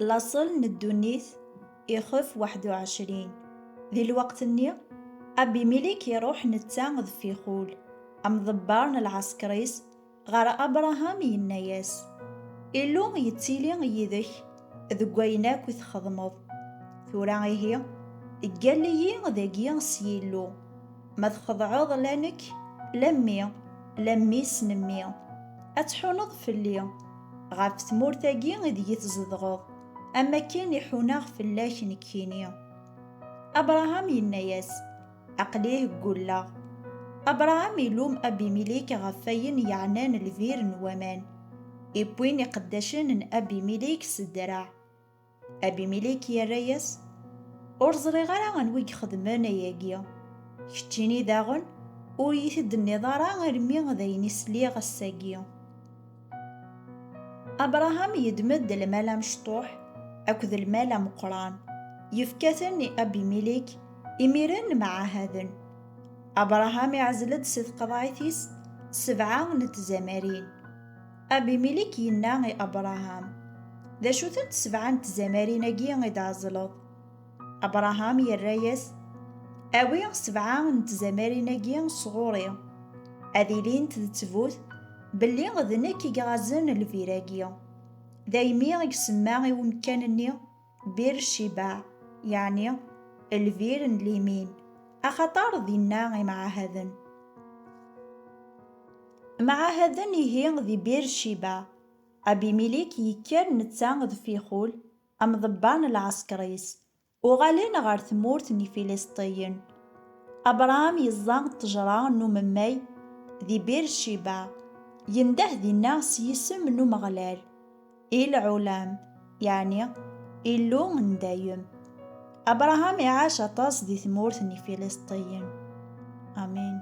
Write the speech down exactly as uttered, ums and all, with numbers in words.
Laṣel n ddunit, ixef waḥed u ɛecrin. Di lweqt-nni, Abimelek iruḥ netta d Fixul, amḍebber n lɛesker-is, ɣer Abṛaham, yenna-yas: "Illu yettili yid-k deg wayen akk i txedmeḍ. Tura ihi, ggal-iyi dagi s Yillu, ma txedɛeḍ la nekk, la mmi, la mmi-s n mmi, ad tḥuneḍ fell-i ɣef tmurt-agi ideg i tzedɣeḍ, am akken i ḥuneɣ fell-ak nekkini." Abṛaham yenna-yas: "Aql-i ggulleɣ." Abṛaham ilum Abimelek ɣef wayen yeɛnan lbir n waman, iwwin iqeddacen n Abimelek s ddreɛ. Abimelek yerra-yas: "Ur ẓriɣ ara anwa i ixedmen ayagi. Keččini daɣen ur iyi-t-id-tenniḍ ara armi d ayen i sliɣ ass-agi." Abṛaham yeddem-d lmal amecṭuḥ akked lmal ameqqran, yefka-ten i Abimelek, imiren mɛahaden. Abṛaham iɛzel-d si tqeḍɛit-is sebɛa n tzamarin. Abimelek yenna i Abṛaham: "D acu-tent sebɛa n tzamarin-agi i d-tɛezleḍ?" Abṛaham yerra-yas: "Awi sebɛa n tzamarin-agi sɣur-i, ad ilint d ttbut belli d nekk i iɣazen lbir-agi." Daymi i isemma i umkan-nni Bir Cibaɛ, yeɛni lbir n limin, axaṭer dinna i mɛahaden. Mɛahaden ihi di Bir Cibaɛ. Abimelek yekker netta d Fixul, amḍebber n lɛesker-is, uɣalen ɣer tmurt n Ifilistiyen. Abṛaham yeẓẓa ṭṭejra n umemmay di Bir Cibaɛ, yendeh dinna s yisem n Umeɣlal, Il Ɛulam, yeɛni Illu n dayem. Abṛaham iɛac aṭas di tmurt n Ifilistiyen. Amin.